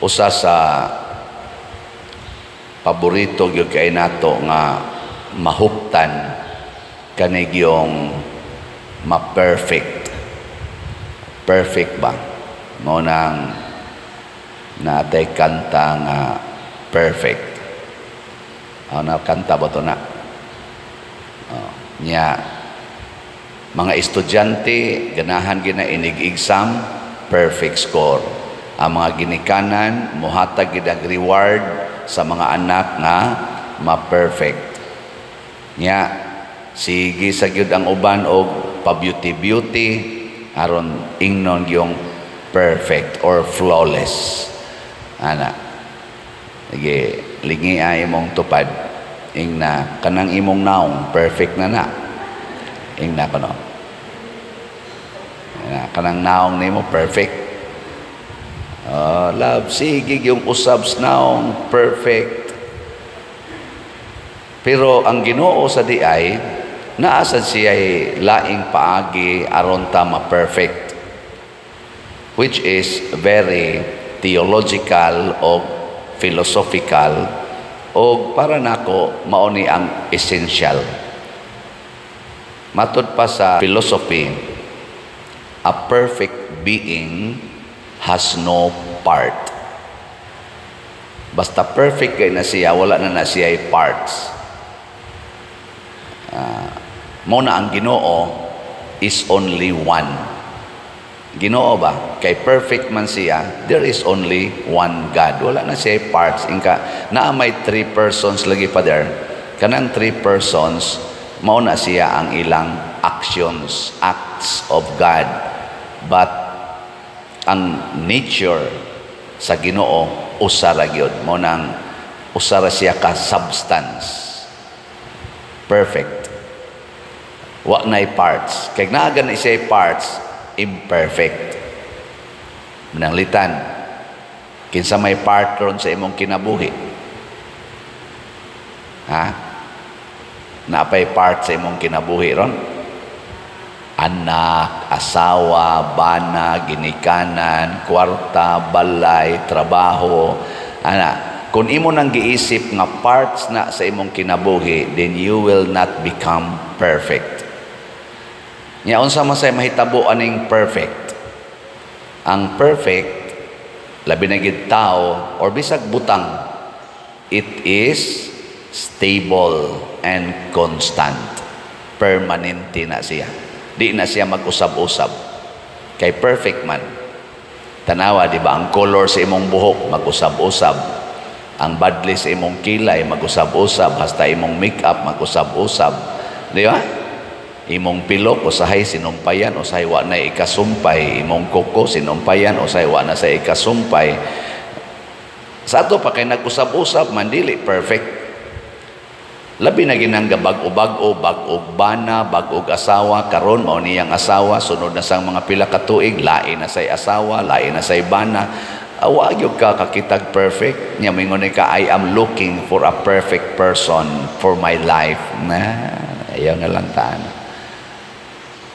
Usa sa paborito gyud kay nato nga mahuptan kani gyung ma-perfect. Perfect ba? Mao nang natay kanta nga "Perfect". Oh, na kanta ba to na? Oh, nya mga estudyante ganahan gina inig exam, perfect score. Ang mga ginikanan muhatag gid ang reward sa mga anak nga ma-perfect. Nya sige sa gyud ang uban og pa-beauty beauty aron ingnon yung perfect or flawless. Ana. Sige, lingi ay imong tupad. Ingna kanang imong naong perfect na na. Ingna kono. Na, kanang naong nimo perfect. Oh, love, sige yung usab sa naong perfect. Pero ang Ginoo sa diay, naa sad siya laing paagi aron ta ma-perfect, which is very theological o philosophical, o para nako mao ni ang essential. Matud pa sa philosophy, a perfect being has no part. Basta perfect kay na siya, wala na na siya parts. Mo na ang Ginoo is only one. Ginoo ba? Kay perfect man siya, there is only one God. Wala na siya parts. Inka, naa may three persons lagi pa there. Kanang three persons, mao na siya ang ilang actions, acts of God. But ang nature sa Ginoo usa ra gyud. Mao nang usa ra siya ka substance. Perfect. Wa nay parts. Kay naa gani siya parts, imperfect. Mananglitan, kinsa may part ron sa imong kinabuhi? Ha? Napay part sa imong kinabuhi ron? Anak, asawa, bana, ginikanan, kwarta, balay, trabaho. Ana, kung imo nang giisip nga parts na sa imong kinabuhi, then you will not become perfect. Nya unsa man say mahitabo aning perfect? Ang perfect, labi na gid tao or bisag butang, it is stable and constant. Permanente na siya. Di na siya mag-usab-usab. Kay perfect man. Tanawa, di ba? Ang color sa imong buhok, mag-usab-usab. Ang badli sa imong kilay, mag-usab-usab. Hasta imong makeup, mag-usab-usab. Di ba? Imong pilok, usahay sinumpayan, usahay wa na ikasumpay. Imong kuko, sinumpayan, usahay wa na sa ikasumpay. Sa ato pa kay nag-usab-usab man, dili perfect. Labi na ginangga bag-o-bag-o, bag-og bana, bag-og asawa, karon mao niyang asawa, sunod na sang mga pila ka tuig, lain na say asawa, lain na say bana. Awa gyud ka kakitag perfect. Nya mingon ka, "I am looking for a perfect person for my life." Na, ayaw na lang taan.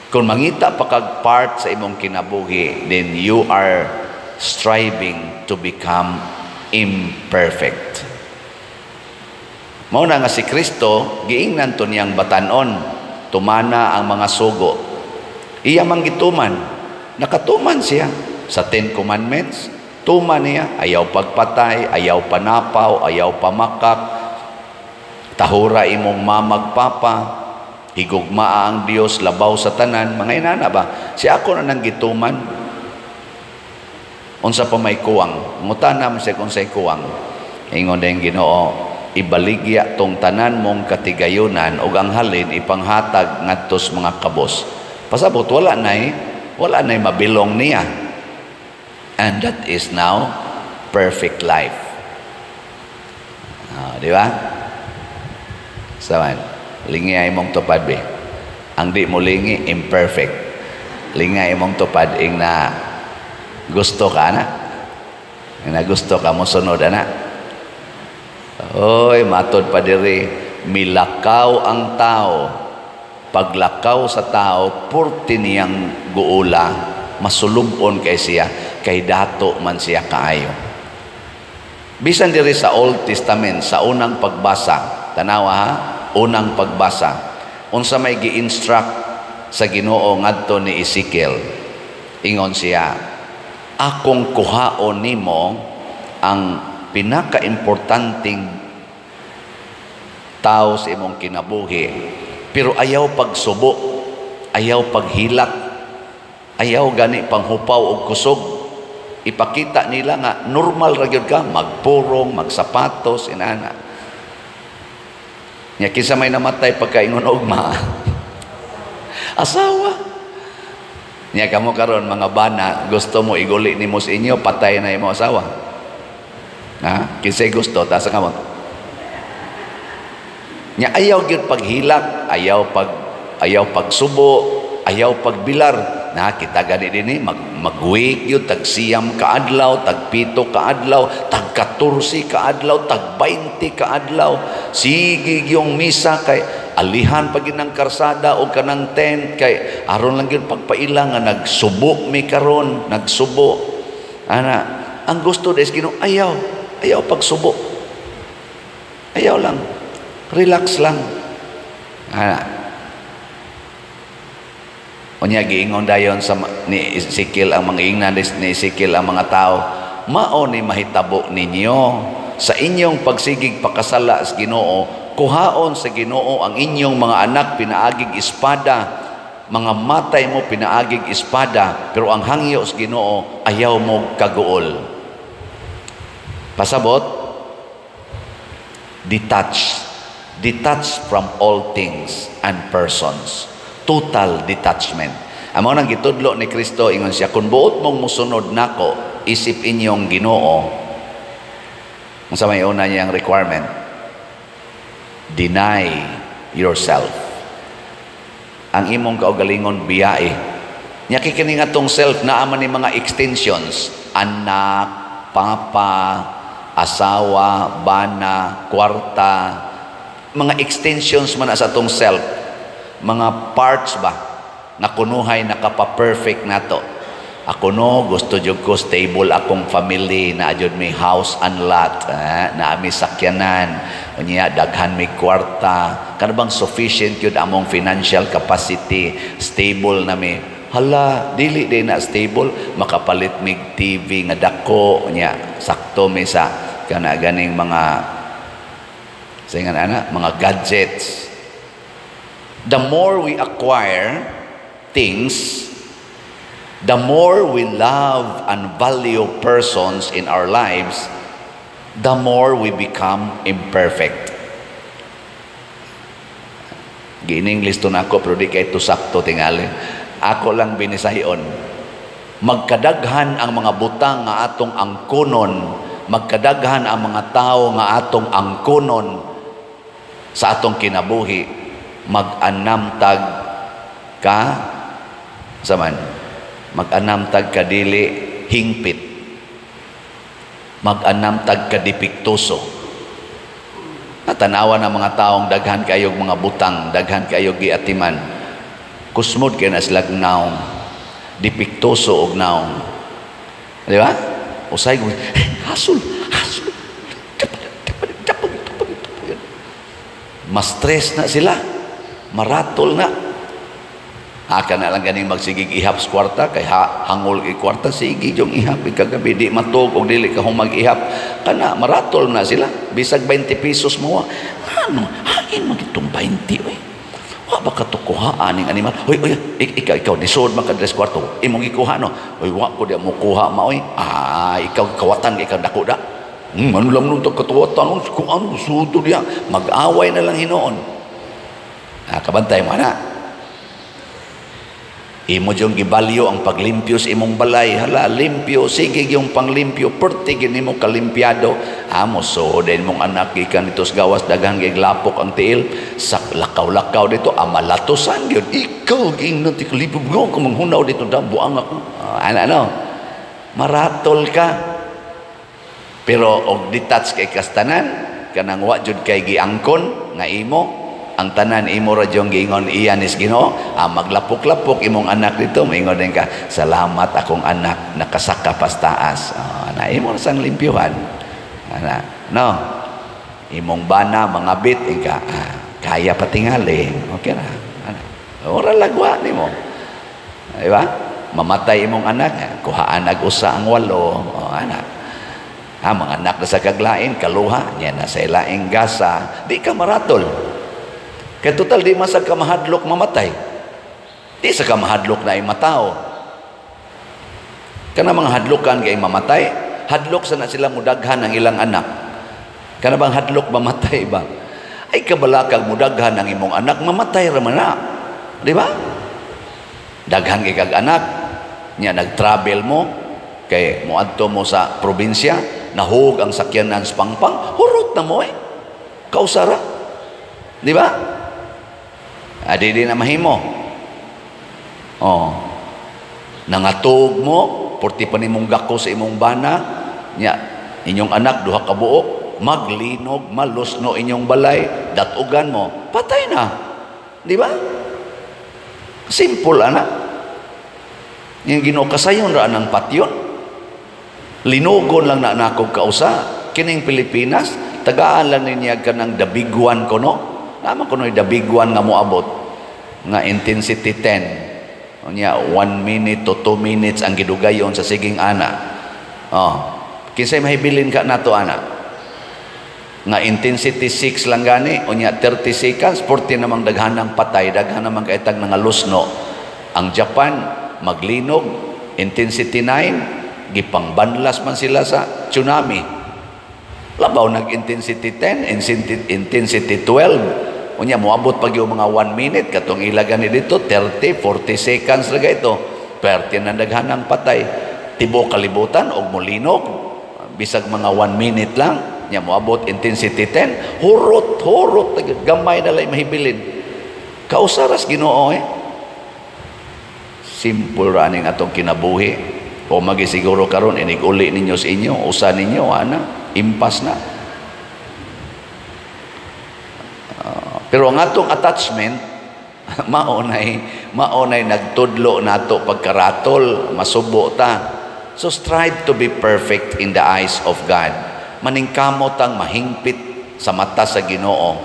Kung mangita pa kag part sa imong kinabuhi, then you are striving to become imperfect. Mao na nga si Kristo giingnan to niyang batanon, tumana ang mga sugo. Iya man gituman, nakatuman siya sa Ten Commandments. Tuman niya, ayaw pagpatay, ayaw panapaw, ayaw pamakak, tahura imong mamag papa, higugmaa ang Dios labaw sa tanan, mga inana ba? Si ako na nang gituman. Unsa pa may kuwang? Ngutana man siya kung say kuwang. Ingon din Ginoo, ibaligya tong tanan mong katigayunan ug ang halin ipanghatag ngadto sa mga kabos. Pasabot wala nay mabilong niya. And that is now perfect life. Ah, di ba? Saman, lingi ay mong tupad be. Ang di mo lingi, imperfect. Lingi imong tupad ing na gusto ka na. Ing na gusto ka mo sunod ana. Oy, matod pa diri, milakaw ang tao. Paglakaw sa tao, purti niyang guula, masulubon kay siya, kay dato man siya kaayo. Bisan diri sa Old Testament, sa unang pagbasa, tanawa ha, unang pagbasa, unsa may gi-instruct sa Ginoo ngadto ni Ezekiel? Ingon siya, "Akong kuhaon nimo ang pinaka-importanteng tao sa imong kinabuhi, pero ayaw pagsubo, ayaw paghilak, ayaw gani panghupaw og kusog. Ipakita nila nga normal ra gyud ka, magpurong, magsapatos, inana." Nya kinsa may namatay pagkaingon ugma? Asawa. Nya kamo karon, mga bana, gusto mo iguli nimo sa inyo, patay na imo asawa? Ha? Kinsay gusto? Taas ang kamot. Nya ayaw gyud paghilak, ayaw pagsubo, ayaw pagbilar. Na kita gani dinhi mag-wake yun, tag 9 ka adlaw, tag 7 ka adlaw, tag 14 ka adlaw, tag 20 ka adlaw. Sige yung misa kay alihan pag ng karsada o kanang tent kay aron lang yun pagpaila nga nagsubo mi karon, nagsubo. Ana, ang gusto des Ginoo, ayaw, ayaw pagsubo. Ayaw lang. Relax lang. Ana. Unya giingon dayon sa ni Ezekiel ang mga ingnan ni Ezekiel ang mga tao, "Mao ni mahitabo ninyo sa inyong pagsigig pakasala sa Ginoo. Kuhaon sa Ginoo ang inyong mga anak pinaagig espada, mga matay mo pinaagig espada, pero ang hangyo sa Ginoo, ayaw mo kaguol." Pasabot, detach, detach from all things and persons, total detachment. Amo nang gitudlo ni Kristo, ingon siya, "Kung buot mong musunod nako isip inyong Ginoo," unsa may una niyang requirement? Deny yourself. Ang imong kaugalingon biyae. Nya kay kini nga tong self naa man ni mga extensions, anak, papa, asawa, bana, kwarta, mga extensions man na sa atong self, mga parts ba nga kunuhay nakapa-perfect nato. Ako no, gusto jud ko stable akong family, na jud may house and lot, eh, na mi sakyanan, unya daghan may kwarta, kana bang sufficient jud among financial capacity, stable na mi. Hala, dili din na stable, makapalit mig TV nga dako, unya sakto mi sa kana ganing mga sa ingan ana, mga gadgets. The more we acquire things, the more we love and value persons in our lives, the more we become imperfect. Gi-English to nako pero di kay to sakto tingali. Ako lang binisahion. Magkadaghan ang mga butang nga atong angkonon, magkadaghan ang mga tao nga atong angkonon sa atong kinabuhi, mag-anam tag ka saman, mag-anam tag kadili hingpit, mag-anam tag kadepektoso. Natanawa ng mga taong daghan kayog mga butang, daghan kayog giatiman, kusmod kay na sila naong, depektoso og naong, di ba? Usay hasol hasol, ma-stress na sila, maratol na. Haka na lang ganing magsigig ihap sa kwarta kay ha, hangol kay kwarta, sige yung ihap kagabi di matug og dili ka humag ihap, kana maratol na sila. Bisag 20 pesos mo, ano hain magitong 20 oy, wa ba ka to kuha aning animal? Hoy oy, ikaw ikaw nisod man ka diri sa kwarto, imong gikuha no? Oy, wa ko di mo kuha ma oy. Ah, ikaw kawatan, ikaw dako da. Ano lang nung katuwatan kung ano sudo diya, mag-away na lang hinuon. Ah, kabantay mo na. Imo yung gibalyo ang paglimpyo sa imong balay. Hala, limpyo. Sige yung panglimpyo. Perti gini mo kalimpiado. Amo, so, din mong anak gikan dito sa gawas, daghan kay lapok ang tiil. Sa lakaw-lakaw dito, amalatosan yun. Ikaw, giingnan ti kalipog mo, kung manghunaw dito, da, buang ako. Ah, ano, ano? Maratol ka. Pero, og detach kay kastanan, kanang wa jud kay giangkon, nga imo, ang tanan imo ra jung giingon iyan is Ginoo. Ah, maglapok-lapok imong anak dito, moingon din ka, "Salamat akong anak nakasaka pas taas." Ah, na imo sang limpyuhan. Ana, no? Imong bana mangabit ka, ah, kaya pa tingali. Okay ra. Ana. Ora lagwa nimo. Di ba? Mamatay imong anak, eh, kuhaan ag usa ang walo. O, ana. Ha, mga anak na sa kaglain, kaluha, niya na sa ilaing gasa, di ka maratol. Kaya total, di man sa ka mahadlok mamatay. Di sa ka mahadlok na ay matao. Kana mga hadlokan kay mamatay, hadlok sa na sila mudaghan ang ilang anak. Kana bang hadlok mamatay ba? Ay kabalakag mudaghan ang imong anak, mamatay ra man na. Di ba? Daghan kay kag anak, nya nag-travel mo, kay moadto mo sa probinsya, nahug ang sakyanan sa pangpang, hurot na mo eh. Kausara. Di ba? Adi di na mahimo. Oh. Nangatog mo, porti pa nimong gako sa imong bana, nya inyong anak duha ka buok, maglinog, malusno inyong balay, datugan mo, patay na. Di ba? Simple ana. Yung Ginoo kasayon ra ang patyon. Linugon lang na nakog kausa. Kining Pilipinas, tagaan lang niya kanang the big one kono. Naman kuno the big one nga moabot nga intensity 10. Unya 1 minute to 2 minutes ang gidugayon sa siging ana. Oh. Kinsay mahibilin ka nato ana? Nga intensity 6 lang gani, unya 30 seconds, 40 namang daghanang patay, daghan namang kaitag nga lusno. Ang Japan maglinog, intensity 9, gipangbanlas man sila sa tsunami. Labaw nag intensity 10, intensity 12. Unya moabot pag yung mga 1 minute katong ila gani dito 30, 40 seconds ra ito. Perte na daghanang patay. Tibuok kalibutan og molinog bisag mga 1 minute lang nya moabot intensity 10, hurot hurot, gamay na lang mahibilin. Kausaras Ginoo eh. Simple ra aning atong kinabuhi. O magisiguro karon inig uli ninyo sa inyo, usa ninyo ana, impas na. Pero ang atong attachment mao nay nagtudlo nato pagkaratol, masubo ta. So strive to be perfect in the eyes of God. Maningkamot ang mahingpit sa mata sa Ginoo.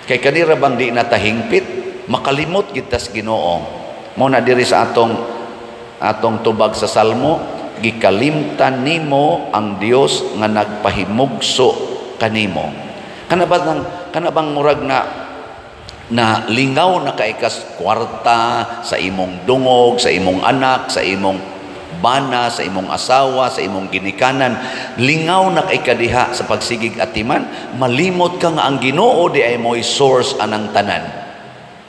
Kay kanira bang di na tahingpit, makalimot kita sa Ginoo. Mo na diri sa atong tubag sa Salmo, gikalimtan nimo ang Dios nga nagpahimugso kanimo. Kana bang murag na lingaw na kay kas kwarta sa imong dungog, sa imong anak, sa imong bana, sa imong asawa, sa imong ginikanan, lingaw na kay kadiha sa pagsigig atiman, malimot ka nga ang Ginoo di ay mo'y source anang tanan.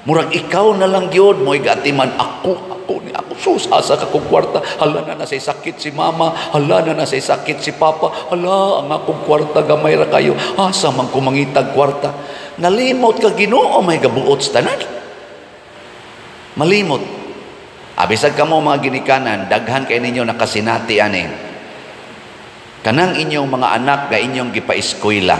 Murag ikaw na lang gyud mo'y gaatiman, ako ako ni ako, sus, asa ka kong kwarta, hala na na say sakit si mama, hala na na say sakit si papa, hala ang akong kwarta gamay ra kayo, asa man ko mangitag kwarta. Nalimot ka Ginoo may gabuot sa tanan. Malimot. Abisag kamo mga ginikanan, daghan kay ninyo nakasinati ani. Kanang inyong mga anak nga inyong gipa-eskwela,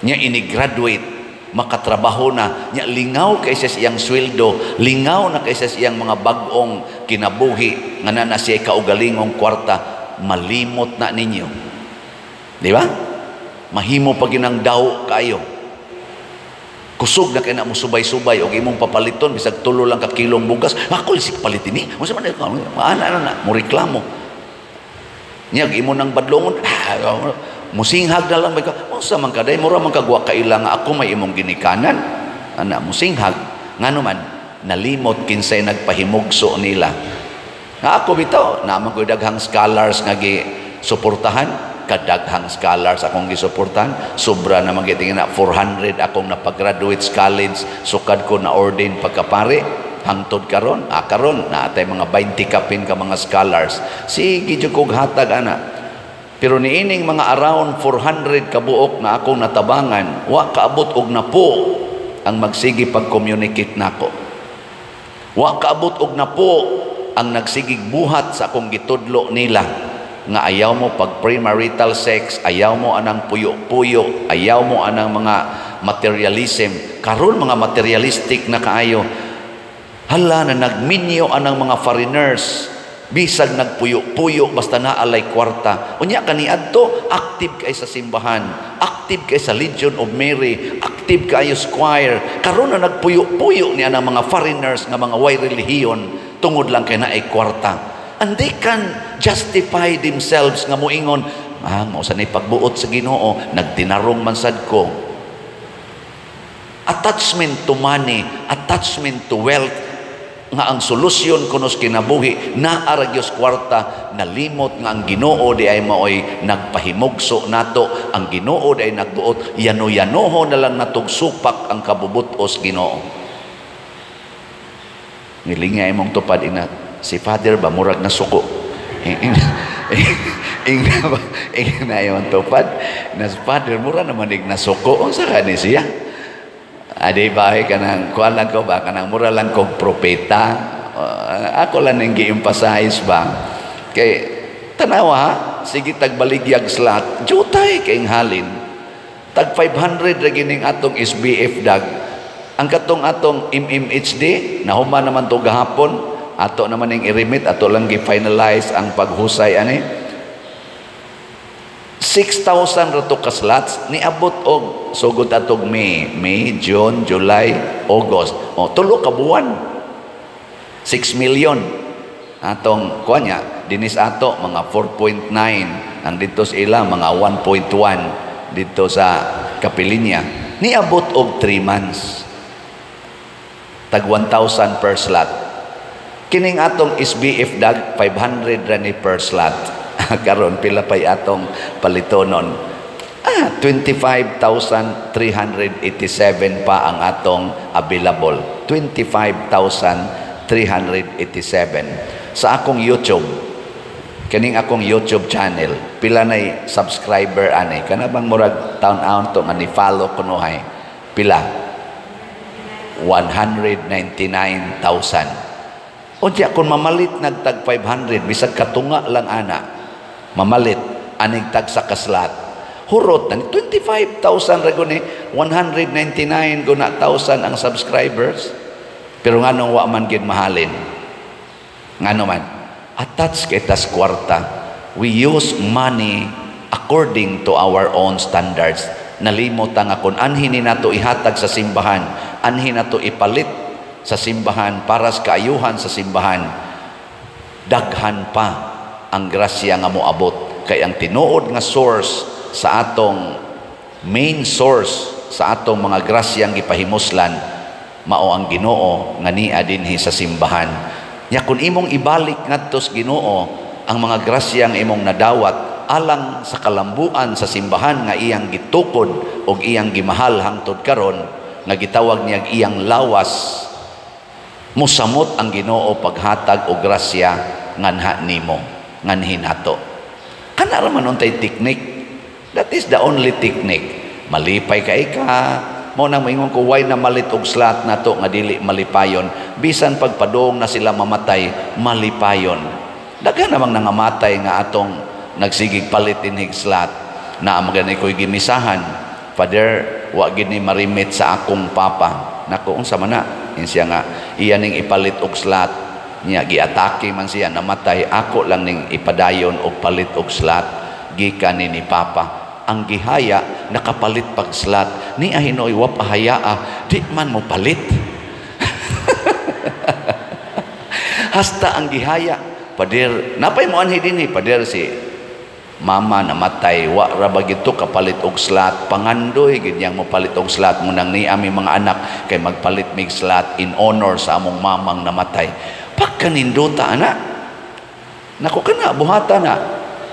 nya ini-graduate, makatrabaho na, nya lingaw kay sa iyang sweldo, lingaw na kay sa iyang mga bag-ong kinabuhi, nga na siya kaugalingong kwarta, malimot na ninyo. Di ba? Mahimo pa ginang daw kayo. Kusog na kay na mo subay-subay og imong papaliton bisag tulo lang ka kilong bugas. Ako isik palitin ni. Unsa man ana na na mo reklamo. Nya imo nang badlongon, ah, musinghag na lang ka. Unsa man kaday mura man kagwa kaila nga ako may imong ginikanan. Ana musinghag ngano man nalimot kinsay nagpahimugso nila. Nga ako bitaw, naman ko daghang scholars nga gi suportahan, kadaghang scholars akong gisuportahan, sobra naman gitingin na 400 akong napag-graduate sa college, sukad ko na ordain pagkapare, hangtod karon, karon naatay mga 20 kapin ka mga scholars. Sige jud kog hatag ana. Pero niining mga around 400 kabuok na akong natabangan, wa kaabot og napo ang magsigi pag-communicate nako. Wa kaabot og napo ang nagsigig buhat sa akong gitudlo nila nga ayaw mo pag premarital sex, ayaw mo anang puyo-puyo, ayaw mo anang mga materialism. Karon mga materialistic na kaayo. Hala na nagminyo anang mga foreigners. Bisag nagpuyo-puyo, basta naalay kwarta. Unya kaniadto, active kay sa simbahan, active kay sa Legion of Mary, active kayo sa choir. Karon na nagpuyo-puyo niya ng mga foreigners nga mga way relihiyon tungod lang kay naay kwarta. And they can justify themselves nga moingon, "Ah, mao sa ni pagbuot sa Ginoo, nagtinarong man sad ko." Attachment to money, attachment to wealth, nga ang solusyon kuno sa kinabuhi naa ra gyud kwarta, nalimot nga ang Ginoo di ay maoy nagpahimugso nato, ang Ginoo di ay nagbuot. Yano-yanoho na lang natog supak ang kabubutos Ginoo. Ngilinga imong tupad, ina si Father ba, murag nasuko. Ingna ba, ingna imong tupad na si Father mura naman ig nasuko, unsa kani siya? Adi ba, kanang kuan lang ko ba, kanang mura lang kog propeta. Ako lang ning gi-emphasize ba. Kay tanawa ha, sige tagbaligyag slot, jutay kay halin. Tag 500 ra gining atong SBF dag. Ang katong atong MMHD, nahuman naman to gahapon, ato naman ning i-remit, ato lang gi-finalize ang paghusay ani. 6,000 ra to ka slots, niabot og sugod atog May, June, July, August. O 3 ka buwan. 6 million. Atong kuan niya, dinis ato mga 4.9, ang dito sa ila mga 1.1 dito sa Kapilinya. Niabot og 3 months. Tag 1,000 per slot. Kining atong SBF dag, 500 ra ni per slot. Karon pila pay atong palitonon? Ah, 25,387 pa ang atong available. 25,387. Sa akong YouTube, kining akong YouTube channel, pila nay subscriber ani? Kana bang murag taon-taon to nga ni follow kunuhay? Pila? 199,000. Unya kung mamalit nagtag 500, bisag katunga lang ana, mamalit aning tag sa ka slot, hurot na 25,000 ra guni, 199 guna thousand ang subscribers. Pero nganong wa man gid mahalin? Ngano man attached kay tas kwarta? We use money according to our own standards. Nalimot nga kung anhin ni nato ihatag sa simbahan, anhin nato ipalit sa simbahan para sa kaayuhan sa simbahan, daghan pa ang grasya nga moabot, kay ang tinuod nga source sa atong, main source sa atong mga grasyang gipahimuslan, mao ang Ginoo nga nia dinhi sa simbahan. Nya kung imong ibalik ngadto sa Ginoo ang mga grasyang imong nadawat alang sa kalambuan sa simbahan nga iyang gitukod og iyang gimahal hangtod karon, nga gitawag niya iyang lawas, musamot ang Ginoo paghatag og grasya nganha nimo, nganhi nato. Kana ra man untay technique. That is the only technique. Malipay kay ka. Mo nang moingon ko, why na malit og slot nato nga dili malipayon? Bisan pagpadong na sila mamatay, malipayon. Daghan namang nangamatay nga atong nagsigig palit inhig slot na magani ko'y gimisahan. "Father, wa gid ni marimit sa akong papa." Nako, unsa man na? Insiya nga iya ning ipalit og slot niya, giatake man siya, namatay. "Ako lang ning ipadayon og palit og slot gikan ni papa." Ang gihaya nakapalit pag slot ni ahinoy, wa pahayaa, di man mo palit. Hasta ang gihaya, "Pader, napay mo anhi dinhi, pader, si mama namatay, wa ra ba gito kapalit og slot? Pangandoy gid mo palit og slot mo nang ni ami mga anak kay magpalit mig slot in honor sa among mamang namatay." Pagkanindota ana, nako, kana buhata na.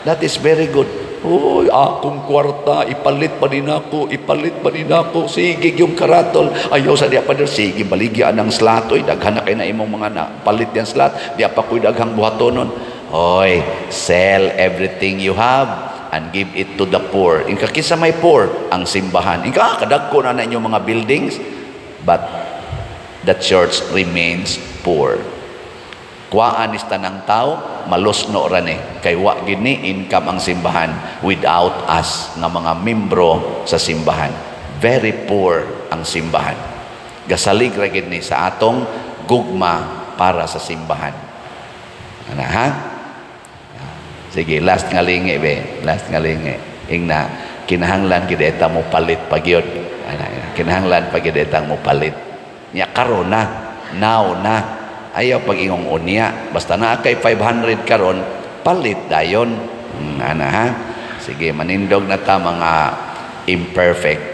That is very good. "Uy, akong kwarta, ipalit pa din ako, ipalit pa din ako. Sige, yung karatol. Ayaw sa diya pa din. Sige, baligyan ang slot. Uy, daghan na kay na imong mga na. Palit yan slot. Diya pa ko'y daghang buhatonon." Oy, sell everything you have and give it to the poor. Inka, kinsa may poor? Ang simbahan. Inka, ah, kadagko na na inyong mga buildings. But the church remains poor. Kuhaan is tanang tao, malusno ra ni. Kay wa gid ni income ang simbahan without us nga mga membro sa simbahan. Very poor ang simbahan. Gasalig ra gid ni sa atong gugma para sa simbahan. Ana ha? Sige, last nga lingi be, last nga lingi. Ingna kinahanglan gid eta mo palit pa gyud. Ana, kinahanglan pa gid etang mo palit. Nya karon na, now na. Ayaw pag ingong unya, basta naa kay 500 karon, palit dayon. Ana ha? Sige, manindog na ta, mga imperfect.